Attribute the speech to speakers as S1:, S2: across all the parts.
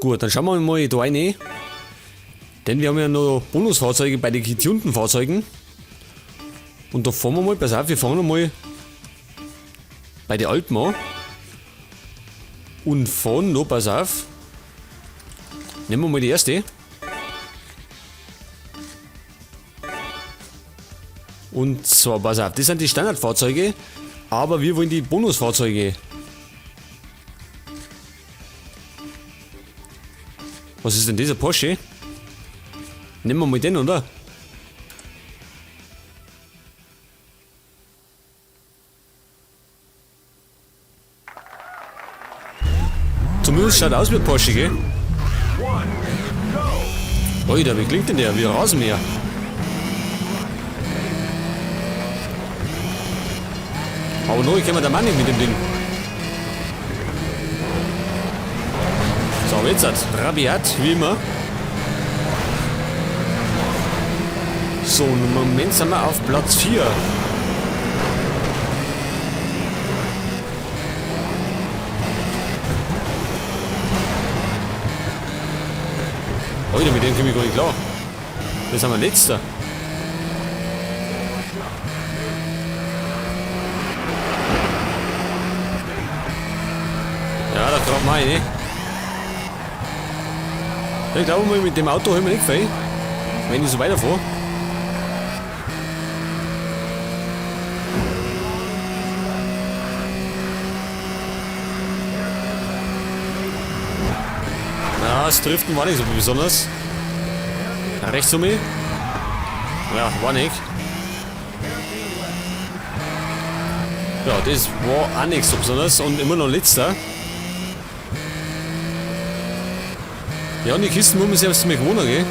S1: Gut, dann schauen wir mal da rein. Denn wir haben ja noch Bonusfahrzeuge bei den getunten Fahrzeugen. Und da fahren wir mal, pass auf, wir fahren mal bei den alten an. Und fahren noch, pass auf. Nehmen wir mal die erste. Und zwar, pass auf, das sind die Standardfahrzeuge, aber wir wollen die Bonusfahrzeuge. Was ist denn dieser Porsche? Nehmen wir mal den, oder? Zumindest schaut aus wie ein Porsche, gell? Alter, wie klingt denn der? Wie ein Rasenmäher. Aber neu können wir da Mann nicht mit dem Ding. So, aber jetzt hat rabiat, wie immer. So, im Moment sind wir auf Platz 4. Alter, mit dem komme ich gar nicht klar. Das sind wir letzter. Ja, da traut man rein. Ich glaube mal, mit dem Auto haben wir nicht viel, wenn ich so weiterfahre. Na, das Driften war nicht so besonders. Rechts um mich. Ja, war nicht. Ja, das war auch nicht so besonders und immer noch letzter. Ja, und die Kisten muss man sich erst mal gewohnen, gell?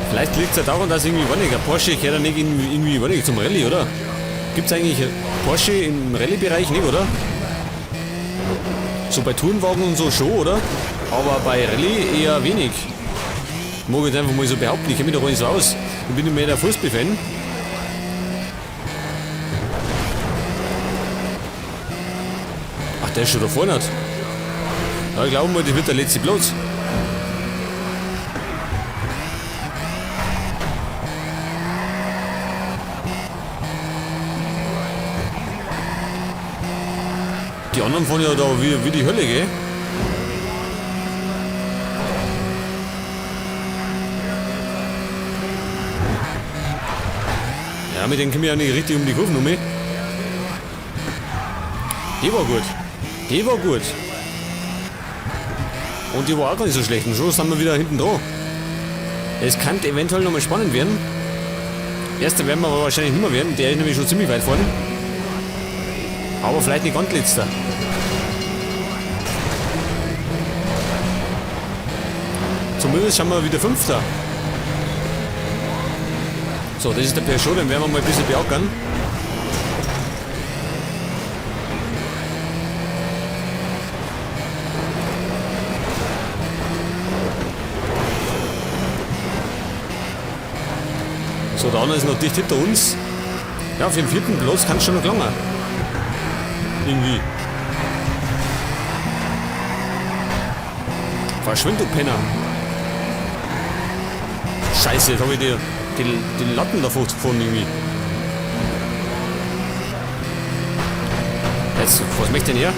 S1: Vielleicht liegt's ja daran, dass irgendwie, weiß nicht, ein Porsche gehört ja nicht irgendwie, weiß nicht, zum Rallye, oder? Gibt's eigentlich Porsche im Rallye-Bereich nicht, oder? So bei Tourenwagen und so schon, oder? Aber bei Rallye eher wenig. Mag ich jetzt einfach mal so behaupten, ich kenn mich da gar nicht so aus. Ich bin mehr der Fußballfan. Ach, der ist schon da vorne. Ja, ich glaube mal, das wird der letzte Platz. Die anderen fahren ja da wie die Hölle, gell? Ja, mit denen kommen wir ja nicht richtig um die Kurven rum. Die war gut. Die war gut. Und die war auch gar nicht so schlecht. Und schon sind wir wieder hinten dran. Es kann eventuell nochmal spannend werden. Erster werden wir aber wahrscheinlich nicht mehr werden. Der ist nämlich schon ziemlich weit vorne. Aber vielleicht nicht ganz letzter. Zumindest sind wir wieder Fünfter. So, das ist der Peugeot, den werden wir mal ein bisschen beackern. So, der andere ist noch dicht hinter uns. Ja, auf dem vierten Platz kann es schon noch gelangen. Irgendwie. Verschwind, du Penner. Scheiße, jetzt hab ich die Latten davor gefunden irgendwie. Jetzt, was möchte denn her?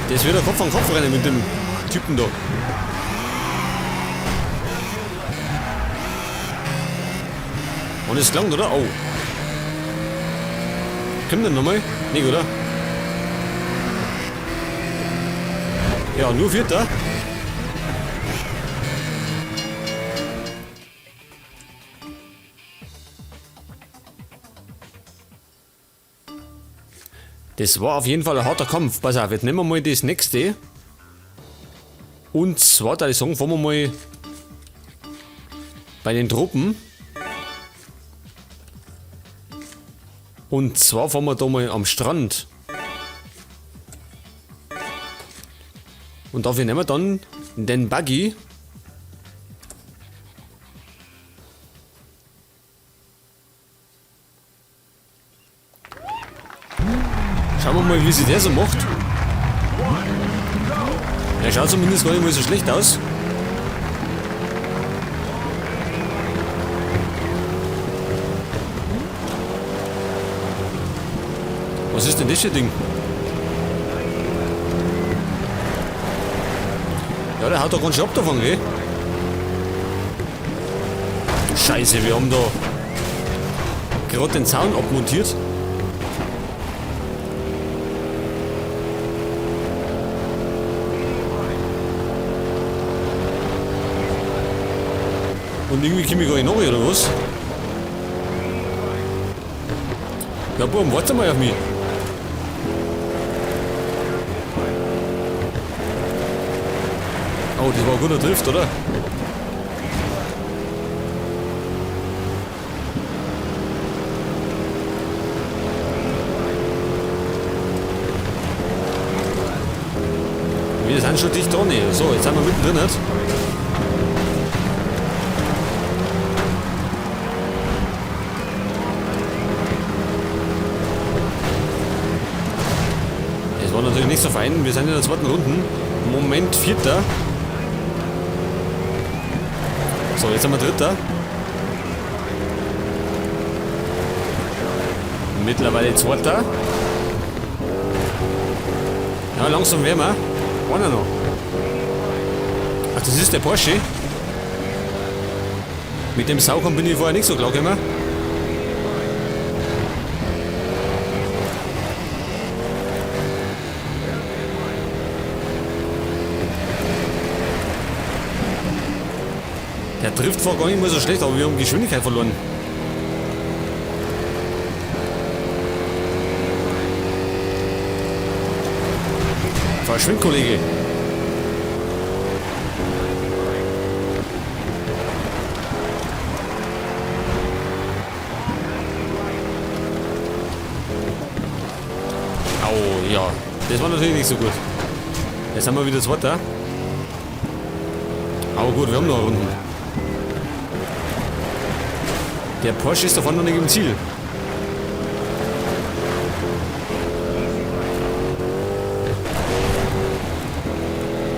S1: Das wird ein Kopf an Kopf rennen mit dem Typen da. Und es klangt, oder? Oh. Kommt denn nochmal? Nicht, oder? Ja, nur Vierter. Das war auf jeden Fall ein harter Kampf. Pass auf, jetzt nehmen wir mal das nächste. Und zwar, da ich sagen, fahren wir mal bei den Truppen. Und zwar fahren wir da mal am Strand. Und dafür nehmen wir dann den Buggy. Schauen wir mal, wie sich der so macht. Der schaut zumindest gar nicht mal so schlecht aus. Was ist denn das für ein Ding? Ja, der haut da ganz schön ab davon, gell? Scheiße, wir haben da gerade den Zaun abmontiert. Und irgendwie komme ich gar nicht nach, oder was? Ja, Buben, warte mal auf mich. Oh, das war ein guter Drift, oder? Wir sind schon dicht dran. So, jetzt sind wir mittendrin. Nicht? Es war natürlich nicht so fein. Wir sind in der zweiten Runde. Moment, vierter. So, jetzt haben wir dritter. Mittlerweile zweiter. Ja, langsam werden wir. Einer noch. Ach, das ist der Porsche. Mit dem Saukern bin ich vorher nicht so klar gekommen. Der trifft zwar gar nicht mal so schlecht, aber wir haben Geschwindigkeit verloren. Verschwind, Kollege. Au, ja. Das war natürlich nicht so gut. Jetzt haben wir wieder Zweiter. Aber gut, wir haben noch Runden. Der Porsche ist davon noch nicht im Ziel.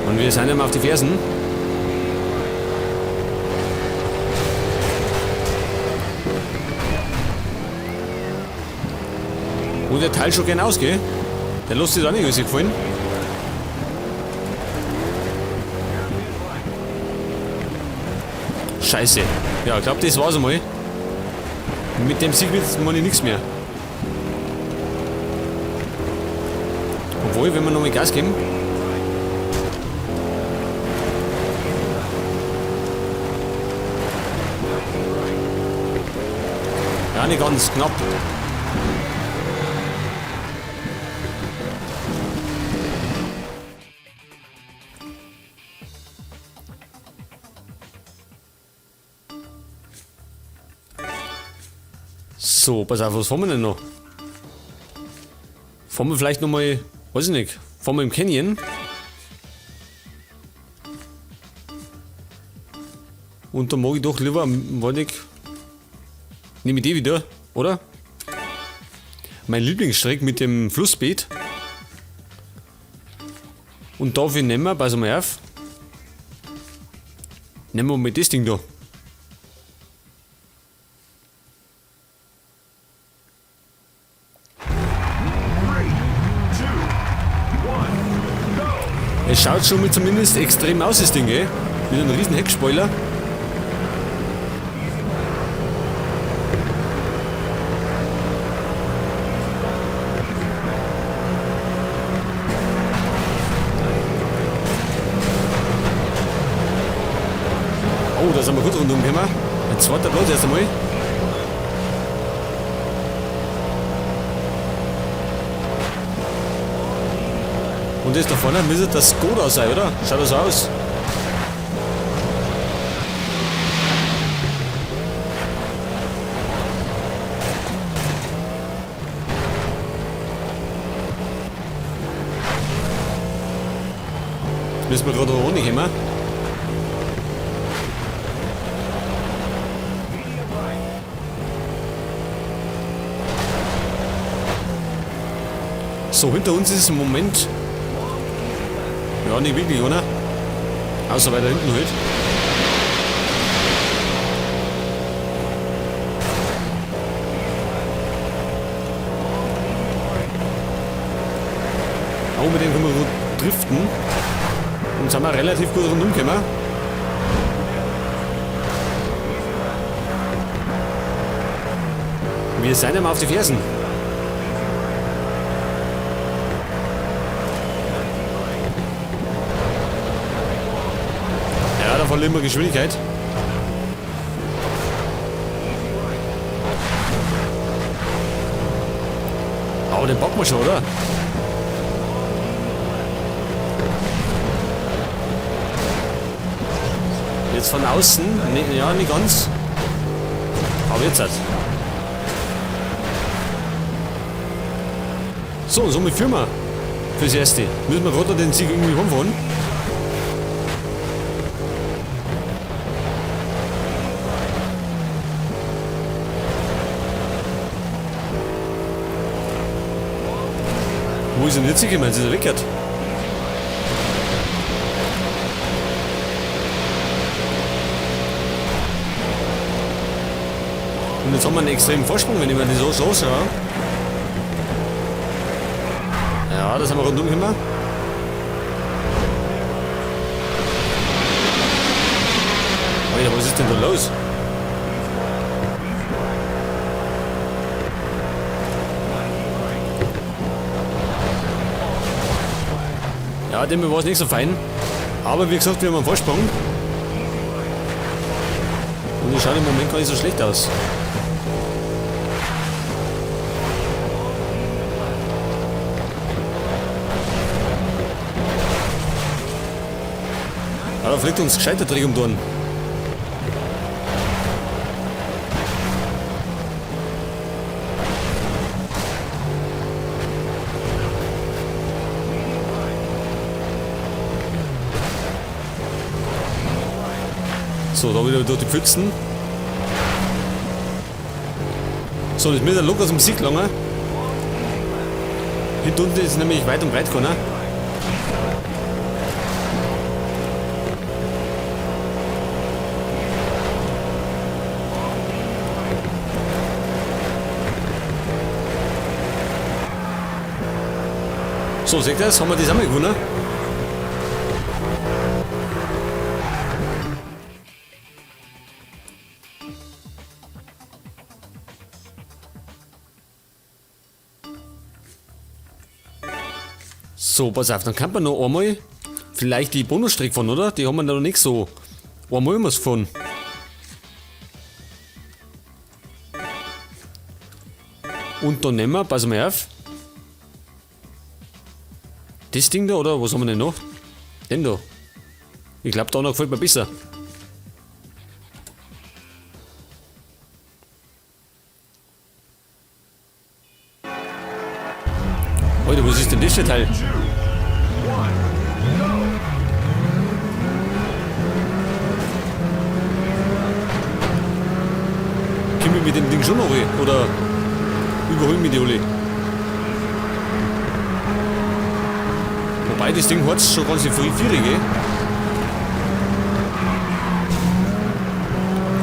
S1: Und wir sind ihm auf die Fersen. Und der Teil schon gern aus, gell? Der lässt sich da nicht alles gefallen. Scheiße. Ja, ich glaub, das war's einmal. Mit dem Sieg wird man nichts mehr. Obwohl, wenn wir nochmal Gas geben. Ja, nicht ganz, knapp. So, pass auf, was fahren wir denn noch? Fahren wir vielleicht nochmal, weiß ich nicht, fahren wir im Canyon? Und da mag ich doch lieber, weiß ich, nehme ich die wieder, oder? Mein Lieblingsstreck mit dem Flussbeet. Und dafür nehmen wir, pass mal auf, nehmen wir mal das Ding da. Es schaut schon mal zumindest extrem aus, das Ding, gell? Mit einem riesen Heckspoiler. Oh, da sind wir gut rundum gekommen. Ein zweiter Platz erst einmal. Und das da vorne müsste das Skoda sein, oder? Schaut das aus? Jetzt müssen wir gerade noch runterkommen. So, hinter uns ist es im Moment... Ja, nicht wirklich, oder? Außer weiter hinten halt. Auch mit dem können wir gut driften. Und sind wir relativ gut rundum gekommen. Wir sind ihm auf die Fersen. Ja, da verlieren wir Geschwindigkeit. Aber den packen wir schon, oder? Jetzt von außen. Ne, ja, nicht ganz. Aber jetzt halt. So, und somit führen wir fürs Erste. Müssen wir gerade noch den Sieg irgendwie rumfahren. Wo ist denn jetzt gekommen? Jetzt ist er weg. Und jetzt haben wir einen extremen Vorsprung, wenn ich mir das so anschaue. Ja, das haben wir rundum gekommen. Alter, was ist denn da los? Ja, dem war es nicht so fein. Aber wie gesagt, wir haben einen Vorsprung. Und die schaut im Moment gar nicht so schlecht aus. Ja, da fliegt uns gescheiter Dreck um die Ohren. So, da wieder durch die Pfützen. So, das ist mir locker zum Sieg gelangen. Hinter unten ist nämlich weit und breit keiner. So, seht ihr das? Haben wir das einmal gewonnen? So, pass auf, dann kann man noch einmal vielleicht die Bonusstrecke fahren, oder? Die haben wir noch nicht so. Einmal haben wir's gefahren. Und dann nehmen wir, pass mal auf. Das Ding da, oder? Was haben wir denn noch? Den da. Ich glaub, der andere gefällt mir besser. Alter, was ist denn das für ein Teil? Können wir mit dem Ding schon noch rein? Oder überholen wir die alle? Wobei, das Ding hat's schon ganz schön vierig, gell?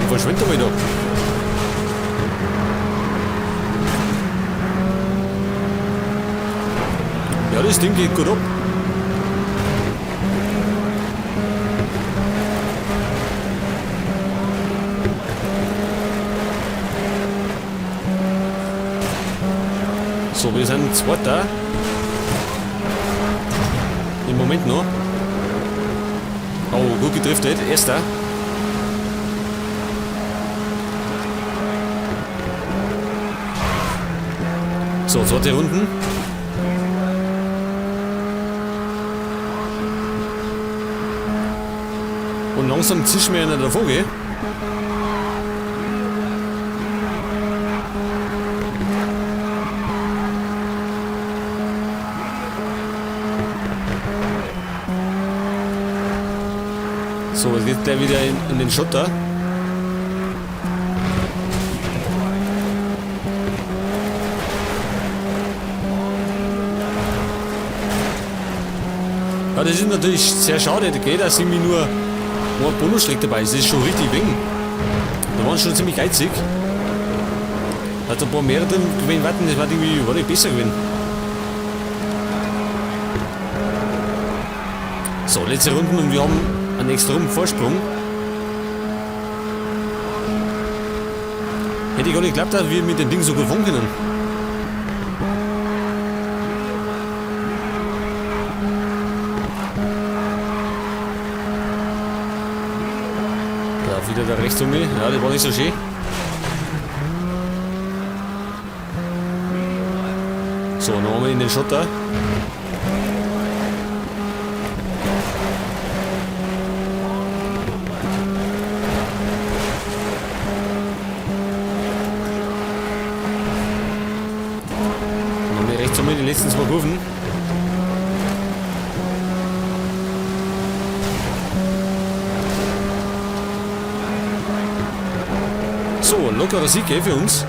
S1: Und verschwindet er mal da. Ja, das Ding geht gut ab. So, wir sind Zweiter. Im Moment noch. Oh, gut gedriftet. Erster. So, zweite Runden. Und langsam zischen wir einer davor, gell? So, jetzt geht der wieder in den Schotter. Ja, das ist natürlich sehr schade, gell, dass irgendwie nur ein Bonusstreck dabei ist. Das ist schon richtig wenig. Da waren schon ziemlich geizig. Hat ein paar mehr drin gewesen, warten, das war irgendwie, war nicht besser gewesen. So, letzte Runden und wir haben einen extremen Vorsprung. Hätte ich gar nicht geglaubt, dass wir mit dem Ding so gut fahren können. Da wieder da rechts um mich. Ja, das war nicht so schön. So, noch einmal in den Schotter. Nochmal rechts um in die letzten zwei Kurven. So, lockerer Sieg, gell, für uns.